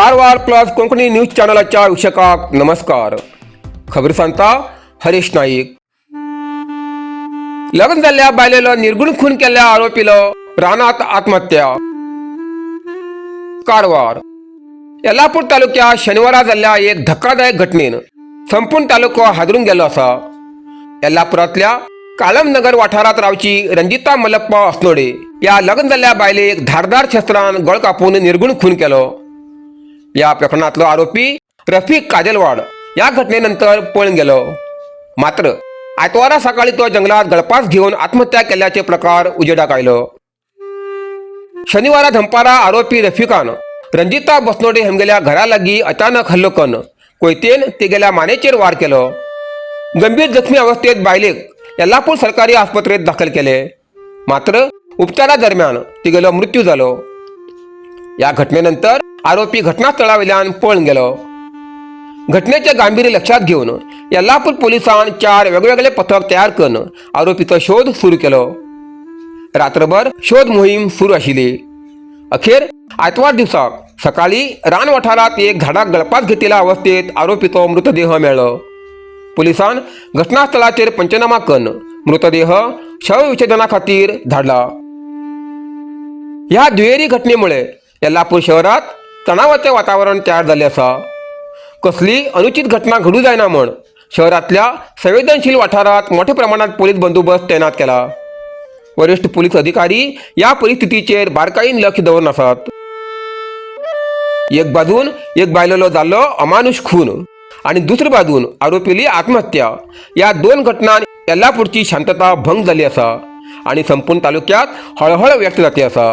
Karwar plus Konkani news चॅनलाच्या वीक्षकाक नमस्कार. खबर सांगता हरीश नाईक. लग्न जाल्ल्या बायलेलो निर्गुण खून केल्ल्या आरोपीलो रानात आत्महत्या. कारवार येल्लापूर तालुक्यात शनिवारा जाल्ल्या एक धक्कादायक घटनेन संपूर्ण तालुको हादरून गेलो आसा. येल्लापुरांतल्या काळमनगर वाठारांत रावची रंजिता मल्लप्पा असनोडे या लग्न जाल्ल्या बायलेक धारदार शस्त्रान गळ कापून निर्गुण खून केलो. या प्रकरणातलो आरोपी रफीक काजलवाड या घटनेनंतर पळून गेलो. मात्र आयतवारा सकाळी तो जंगलात गळपास घेऊन आत्महत्या केल्ल्याचे प्रकार उजेडाक आयलो. शनिवारा धंपारा आरोपी रफिकान रंजिता बसनोडे हेमगेल्या घरा लागीं अचानक हल्लो कन्न कोयतेन तिगेल्या मानेचेर वार केलो. गंभीर जखमी अवस्थेत बायलेक येल्लापूर सरकारी आस्पत्रेत दाखल केले. मात्र उपचारा दरम्यान तिगेलो मृत्यू जालो. या घटनेनंतर आरोपी घटनास्थळावेल्यान पळून गेलो. घटनेचे गांभीर्य लक्षात घेऊन येल्लापूर पोलिसांन चार वेगवेगळे पथक तयार करून आरोपीचो शोध सुरू केलो. रात्रभर शोध मोहीम सुरू आशिल्ली. अखेर आयतवार दिवसाक सकाळी रान वाठारात एक झाडाक गळपास घेतिल्ल्या अवस्थेत आरोपीचो मृतदेह मेळ्ळो. पोलिसान घटनास्थळाचेर पंचनामा करून मृतदेह शवविच्छेदना खातीर धाडला. ह्या दुहेरी घटनेमुळे येल्लापूर शहरात तणावाचे वातावरण तयार जाल्लें आसा. कसली अनुचित घटना घडू जायना म्हण शहरातल्या संवेदनशील वाठारात मोठ्या प्रमाणात पोलीस बंदोबस्त तैनात केला. वरिष्ठ पोलीस अधिकारी या परिस्थितीचेर बारकाईन लक्ष दवरून आसात. एक बाजून एक बायलेलो जाल्लो अमानुष खून आणि दुसरे बाजून आरोपीली आत्महत्या, या दोन घटनांत येल्लापूरची शांतता भंग जाली आसा आणि संपूर्ण तालुक्यात हळहळ व्यक्त जाती आसा.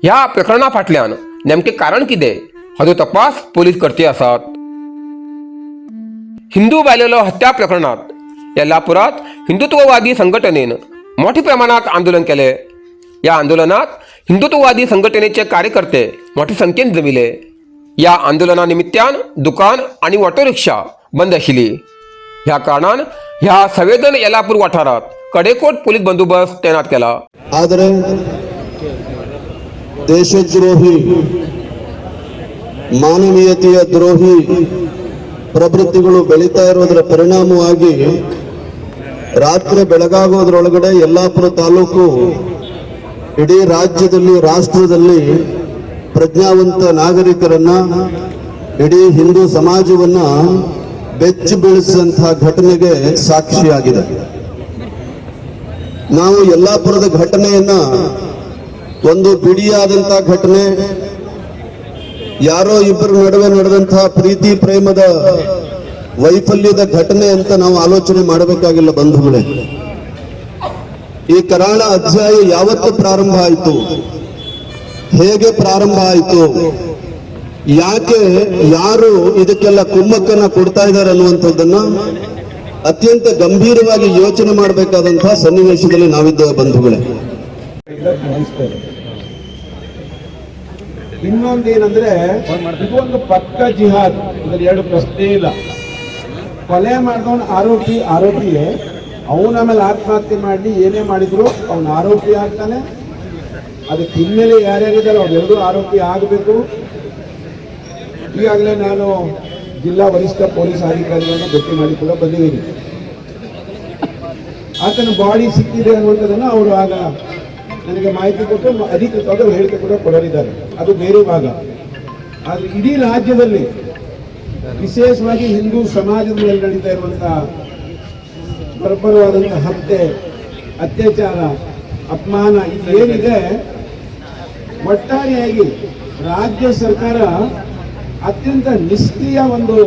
ह्या प्रकरणा फाटल्यान नेमकें कारण कितें हाचो तपास पोलीस करते आसात. हिंदू बायलेलो हत्या प्रकरणात येल्लापुरात हिंदुत्ववादी संघटनेन मोठ्या प्रमाणात आंदोलन केले. या आंदोलनात हिंदुत्ववादी संघटनेचे कार्यकर्ते मोठ्या संख्येन जमिले. या आंदोलना निमित्तान दुकान आणि ऑटो रिक्षा बंद आशिल्ली. ह्या कारणान ह्या संवेदन येलापूर वाठारात कडेकोट पोलीस बंदोबस्त तैनात केला. ಆದರೆ ದೇಶದ್ರೋಹಿ, ಮಾನವೀಯತೆಯ ದ್ರೋಹಿ ಪ್ರವೃತ್ತಿಗಳು ಬೆಳೀತಾ ಇರೋದರ ಪರಿಣಾಮವಾಗಿ ರಾತ್ರಿ ಬೆಳಗಾಗೋದ್ರೊಳಗಡೆ ಯಲ್ಲಾಪುರ ತಾಲೂಕು ಇಡೀ ರಾಜ್ಯದಲ್ಲಿ, ರಾಷ್ಟ್ರದಲ್ಲಿ ಪ್ರಜ್ಞಾವಂತ ನಾಗರಿಕರನ್ನ, ಇಡೀ ಹಿಂದೂ ಸಮಾಜವನ್ನ ಬೆಚ್ಚಿ ಬೀಳಿಸಿದಂತಹ ಘಟನೆಗೆ ಸಾಕ್ಷಿಯಾಗಿದೆ. ನಾವು ಯಲ್ಲಾಪುರದ ಘಟನೆಯನ್ನ ಒಂದು ಬಿಡಿಯಾದಂತಹ ಘಟನೆ, ಯಾರೋ ಇಬ್ಬರ ನಡುವೆ ನಡೆದಂತಹ ಪ್ರೀತಿ ಪ್ರೇಮದ ವೈಫಲ್ಯದ ಘಟನೆ ಅಂತ ನಾವು ಆಲೋಚನೆ ಮಾಡಬೇಕಾಗಿಲ್ಲ ಬಂಧುಗಳೇ. ಈ ಕರಾಳ ಅಧ್ಯಾಯ ಯಾವತ್ತು ಪ್ರಾರಂಭ ಆಯಿತು, ಹೇಗೆ ಪ್ರಾರಂಭ ಆಯಿತು, ಯಾಕೆ, ಯಾರು ಇದಕ್ಕೆಲ್ಲ ಕುಮ್ಮಕ್ಕನ್ನ ಕೊಡ್ತಾ ಇದ್ದಾರೆ ಅನ್ನುವಂಥದ್ದನ್ನ ಅತ್ಯಂತ ಗಂಭೀರವಾಗಿ ಯೋಚನೆ ಮಾಡಬೇಕಾದಂತಹ ಸನ್ನಿವೇಶದಲ್ಲಿ ನಾವಿದ್ದೇವೆ ಬಂಧುಗಳೇ. ಖಂಡಿಸ್ತೇವೆ. ಇನ್ನೊಂದೇನಂದ್ರೆ, ಇದು ಒಂದು ಪಕ್ಕ ಜಿಹಾದ್, ಇದರಲ್ಲಿ ಎರಡು ಪ್ರಶ್ನೆ ಇಲ್ಲ. ಕೊಲೆ ಮಾಡಿದವನು ಆರೋಪಿ ಆರೋಪಿಯೇ. ಅವನ ಮೇಲೆ ಆತ್ಮಹತ್ಯೆ ಮಾಡಲಿ, ಏನೇ ಮಾಡಿದ್ರು ಅವನು ಆರೋಪಿ ಆಗ್ತಾನೆ. ಅದಕ್ಕೆ ಹಿನ್ನೆಲೆ ಯಾರ್ಯಾರಿದ್ದಾರೆ ಅವರೆಲ್ಲರೂ ಆರೋಪಿ ಆಗಬೇಕು. ಈಗಾಗಲೇ ನಾನು ಜಿಲ್ಲಾ ವರಿಷ್ಠ ಪೊಲೀಸ್ ಅಧಿಕಾರಿಗಳನ್ನು ಭೇಟಿ ಮಾಡಿ ಕೂಡ ಬಂದಿದ್ದೀನಿ. ಆತನ ಬಾಡಿ ಸಿಕ್ಕಿದೆ ಅನ್ನುವಂಥದ್ದನ್ನು ಅವರು ಆಗ ನನಗೆ ಮಾಹಿತಿ ಕೊಟ್ಟು ಅಧಿಕೃತವಾದ ಹೇಳಿಕೆ ಕೂಡ ಕೊಡಲಿದ್ದಾರೆ. ಅದು ಬೇರೆ ಭಾಗ. ಆದರೆ ಇಡೀ ರಾಜ್ಯದಲ್ಲಿ, ವಿಶೇಷವಾಗಿ ಹಿಂದೂ ಸಮಾಜದ ಮೇಲೆ ನಡೀತಾ ಇರುವಂತಹ ಬರ್ಬರವಾದಂತಹ ಹತ್ಯೆ, ಅತ್ಯಾಚಾರ, ಅಪಮಾನ ಇದು ಏನಿದೆ, ಒಟ್ಟಾರೆಯಾಗಿ ರಾಜ್ಯ ಸರ್ಕಾರ ಅತ್ಯಂತ ನಿಷ್ಕ್ರಿಯ ಒಂದು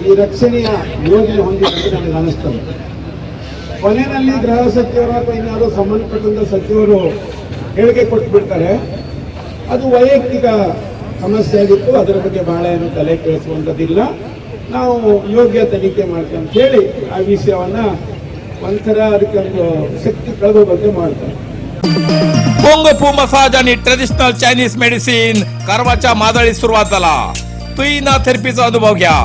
ಈ ರಕ್ಷಣೆಯ ಯೋಜನೆ ಹೊಂದಿದೆ ಅಂತ ನನಗೆ ಅನಿಸ್ತದೆ. ಕೊನೆಯಲ್ಲಿ ಗೃಹ ಸಚಿವರು ಅಥವಾ ಇನ್ಯಾವುದೋ ಸಂಬಂಧಪಟ್ಟಂತ ಸಚಿವರು ಹೇಳಿಕೆ ಕೊಟ್ಟು ಬಿಡ್ತಾರೆ, ಅದು ವೈಯಕ್ತಿಕ ಸಮಸ್ಯೆ ಆಗಿತ್ತು, ಅದರ ಬಗ್ಗೆ ಬಹಳ ಏನು ತಲೆ ಕೆಡಿಸುವಂಥದ್ದಿಲ್ಲ, ನಾವು ಯೋಗ್ಯ ತನಿಖೆ ಮಾಡ್ತೇವೆ ಅಂತ ಹೇಳಿ ಆ ವಿಷಯವನ್ನ ಒಂಥರ ಅದಕ್ಕೆ ಒಂದು ಶಕ್ತಿ ಕಳೆದೋಗಂತೆ ಮಾಡ್ತಾರೆ. कुंग फू मसाज आणि ट्रेडिशनल चायनीज मेडिसिन कारवारच्या मादळीत सुरुवात झाला. तुईना थेरपीचा अनुभव घ्या.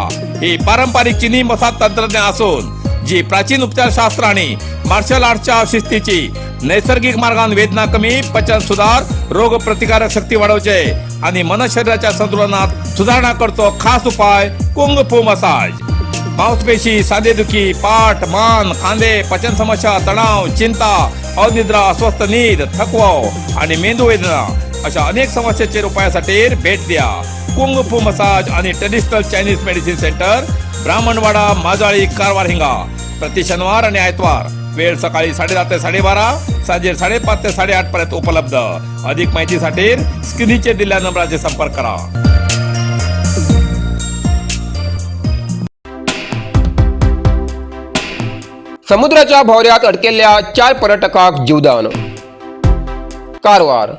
ही पारंपरिक चिनी मसाज तंत्रज्ञान असून जी प्राचीन उपचार शास्त्र आणि मार्शल आर्टच्या शिस्तीची नैसर्गिक मार्गान वेदना कमी, पचन सुधार, रोग प्रतिकारक शक्ती वाढवचे. आणि मनशरीराच्या संतुलनात सुधारणा करतो खास उपाय कुंग फू मसाज. मांसपेशी, सांधेदुखी, पाठ, मान, खांदे, पचन समस्या, तणाव, चिंता, अनिद्रा, अस्वस्थ नीद, थकवा आणि मेंदू वेदना अशा अनेक समस्येचेर उपायासाठी भेट द्या कुंग फू मसाज आणि traditional Chinese medicine centre, Brahmanwada, Majali, Karwar हिंगा. प्रति शनिवार आणि आयतवार, वेळ सकाळी 10:30 ते 12:30, सांजे 5:30 ते 8:30 पर्यंत उपलब्ध. अधिक माहितीसाठी स्क्रीनचे दिलेल्या नंबराचे संपर्क करा. समुद्राच्या भोवऱ्यात अडकेल्ल्या चार पर्यटकाक जीवदान. कारवार.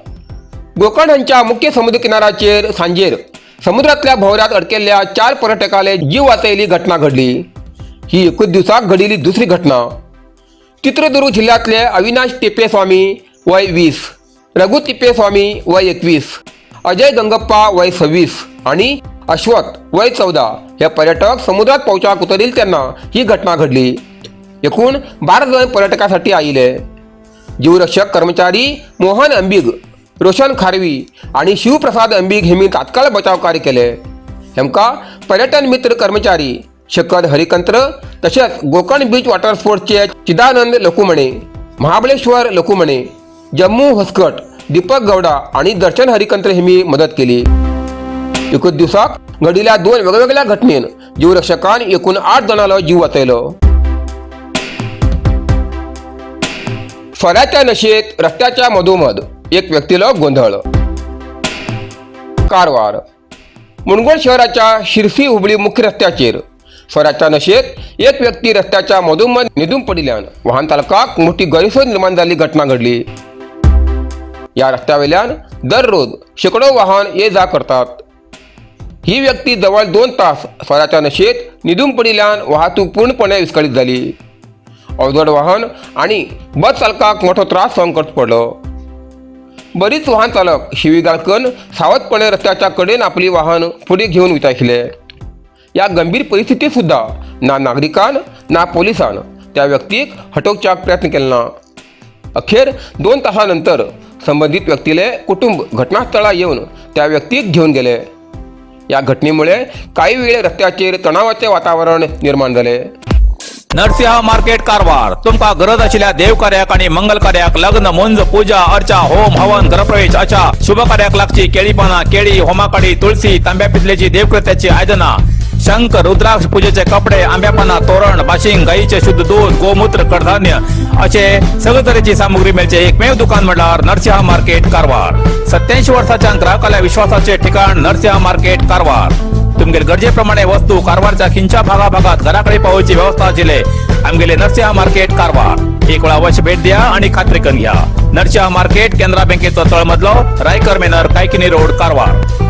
गोकर्ण हांच्या मुख्य समुद्र किनाऱ्याचेर सांजेर समुद्रातल्या भोवऱ्यात अडकेल्ल्या चार पर्यटकाले जीव वाचयली घटना घडली. ही एकूच दिवसाक घडिल्ली दुसरी घटना. चित्रदुर्ग जिल्ह्यातले अविनाश टिप्पेस्वामी वय 20, रघु तिप्पेस्वामी वय 21, अजय गंगप्पा वय 26 आणि अश्वथ वय 14 हे पर्यटक समुद्रात पोवच्याक उतरील तेन्ना ही घटना घडली. एकूण 12 जण पर्यटकासाठी आयिले. जीवरक्षक कर्मचारी मोहन अंबीग, रोशन खारवी आणि शिवप्रसाद अंबीग हेमी तात्काळ बचाव कार्य केले. हेमका पर्यटन मित्र कर्मचारी शेखर हरिकंत्र तसेच गोकर्ण बीच वॉटर स्पोर्ट्सचे चिदानंद लकुमणे, महाबळेश्वर लकुमणे, जम्मू होस्कट, दीपक गौडा आणि दर्शन हरिकंत्र हेमी मदत केली. एकूच दिवसाक घडिल्ल्या दोन वेगवेगळ्या घटनेन जीवरक्षकान एकूण 8 जणांलो जीव वाचयलो. सोऱ्याच्या नशेत रस्त्याच्या मधोमध एक व्यक्तीलो गोंधळ. कारवार. मुणगोड शहराच्या शिरसी हुबळी मुख्य रस्त्याचेर सोऱ्याच्या नशेत एक व्यक्ती रस्त्याच्या मधोमध न्हिदून पडिल्ल्यान वाहन चालकाक मोठी गैरसोय निर्माण जाल्ली घटना घडली. या रस्त्यावेल्यान दररोज शेकडो वाहन ये जा करतात. ही व्यक्ती जवळ 2 तास सोऱ्याच्या नशेत न्हिदून पडिल्ल्यान वाहतूक पूर्णपणे विस्कळीत जाली. अवजड वाहन आणि बस चालकाक मोठो त्रास सहन करचो पडलो. बरीच वाहन चालक शिवीगाळ करून सावधपणे रस्त्याच्या कडेन आपली वाहन फुडें घेवन वयता आशिल्ले. या गंभीर परिस्थितीत सुद्धा ना नागरिकान ना पोलिसान त्या व्यक्तीक हटोवच्याक प्रयत्न केलो ना. अखेर 2 तासानंतर संबंधित व्यक्तीले कुटुंब घटनास्थळा येवन त्या व्यक्तीक घेवन गेले. या घटनेमुळे काही वेळ रस्त्याचेर तणावाचे वातावरण निर्माण जाले. नरसिंह मार्केट, कारवार. तुमका गरज आशिल्ल्या देव कार्याक आणि मंगल कार्याक, लग्न, मुंज, पूजा अर्चा, होम हवन, गृहप्रवेश अशा शुभ कार्याक लागची केळी पाना, केळी, होमाकाडी, तुळशी, तांब्या पितलेची देवकृत्याची आयदना, शंख, रुद्राक्ष, पूजेचे कपडे, आंब्यापाना तोरण, बाशिंग, गाईचे शुद्ध दूध, गोमूत्र, कडधान्य असे सगळे तरेची सामुग्री मेळचे एकमेव दुकान म्हणल्यार नरसिंह मार्केट, कारवार. 87 वर्साच्या ग्राहकाल्या विश्वासाचे ठिकाण नरसिंह मार्केट, कारवार. तुमगेर गरजेप्रमाणे वस्तू कारवारच्या खिंच्या भागाभागात घराकडे पावोवची व्यवस्था आशिल्ले आमगेले नरसिंह मार्केट, कारवार. एक वेळा अवश्य भेट द्या आणि खात्री करून घ्या. नरसिंह मार्केट, केनरा बँकेचो तळमजलो, Raikar manor, Kaikini road, Karwar.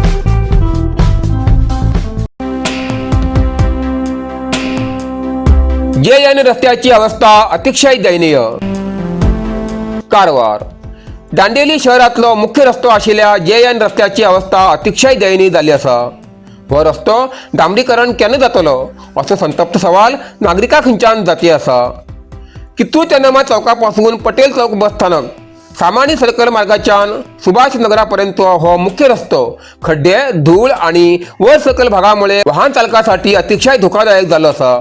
J N रस्त्याची अवस्था अतिशय दयनीय. कारवार. दांडेली शहरातलो मुख्य रस्तो आशिल्ल्या जे एन रस्त्याची अवस्था अतिशय दयनीय जाल्ली आसा. हो रस्तो डांबरीकरण केन्ना जातलो असो संतप्त सवाल नागरिकां खंयच्यान जाती आसा. कित्तूर चेन्नम्मा चौका पासून पटेल चौक बस स्थानक, सामान्य सर्कल मार्गाच्यान सुभाष नगरा पर्यंत हो मुख्य रस्तो खड्डे, धूळ आणि वर सकल भागामुळे वाहन चालकासाठी अतिशय धोकादायक जाल्लो आसा.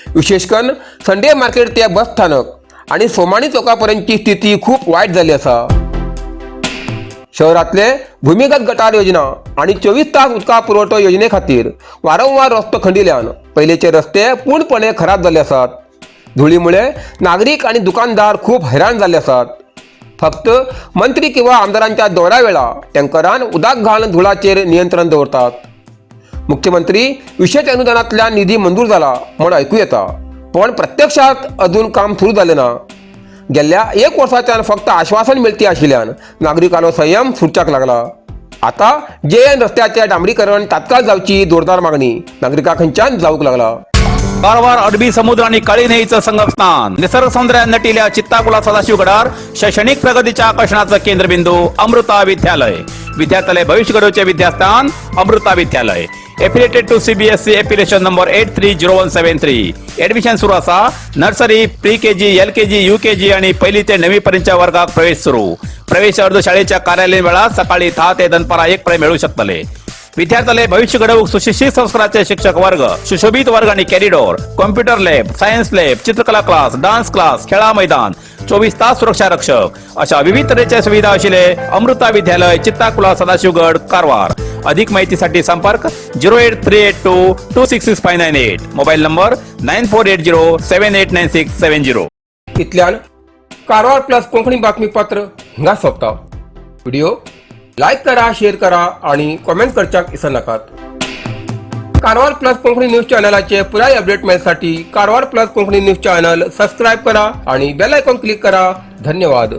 विशेष करून संडे मार्केट ते बस स्थानक आणि सोमाणी चौकापर्यंतची स्थिती खूप वाईट झाली आसा. शहरातले भूमिगत गटार योजना आणि 24 तास उदका पुरवठो योजने खातीर वारंवार रस्तो खंडिल्यान पयलीचे रस्ते पूर्णपणे खराब जाल्ले आसात. धुळीमुळे नागरीक आणि दुकानदार खूप हैराण जाल्ले आसात. फक्त मंत्री किंवा आमदारांच्या दौऱ्या वेळा टँकरान उदक घालून धुळाचेर नियंत्रण दवरतात. मुख्यमंत्री विशेष अनुदानांतल्यान निधी मंजूर जाला म्हण आयकू येता, पण प्रत्यक्षात अजून काम सुरू जालें ना. गेल्ल्या एक वर्साच्यान फक्त आश्वासन मेळती आशिल्ल्यान नागरिकांलो संयम सुटच्याक लागला. आता जे एन रस्त्याचे डांबरीकरण तात्काळ जावची जोरदार मागणी नागरिकां खंयच्यान जावंक लागला. कारवार अरबी समुद्र आणि काळी न्हंयेचं संगम स्थान, निसर्ग सौंदर्यान नटिल्या चित्ताकुला सदाशिवगडार शैक्षणिक प्रगतीच्या आकर्षणाचं केंद्रबिंदू अमृता विद्यालय. विद्यार्थ्याले भविष्य घडवचे विद्यास्थान अमृता विद्यालय. Affiliated to CBSE, affiliation number 830173. Admission सुरू आसा. Nursery, pre KG, LKG, UKG आणि पहिली ते णवी पर्यंतच्या वर्गात प्रवेश सुरू. प्रवेश अर्ज शाळेच्या कार्यालयीन वेळात सकाळी 10 ते दनपारा 1 पर्यंत मिळू शकतले. विद्यार्थ्याले भविष्य घडवूक सुशिक्षित संस्काराचे शिक्षक वर्ग, सुशोभित वर्ग आणि corridor, computer lab, science lab, चित्रकला क्लास, डान्स क्लास, खेळा मैदान, 24 तास सुरक्षा रक्षक अशा विविध तऱ्हेच्या सुविधा असलेले अमृता विद्यालय, चित्ताकुला, सदाशिवगड, कारवार. अधिक माहितीसाठी संपर्क 08382266598, mobile number 9480789670. इतल्यान कारवार प्लस कोंकणी बातमीपत्र हिंगा सोंपता. व्हिडिओ लायक करा, शेअर करा आणि कॉमेंट करच्याक विसरनाकात. कारवार प्लस कोंकणी न्यूज चॅनलाचे पुराय अपडेट मेळसाठी Karwar plus Konkani news channel subscribe करा आणि बेल आयकॉन क्लिक करा. धन्यवाद.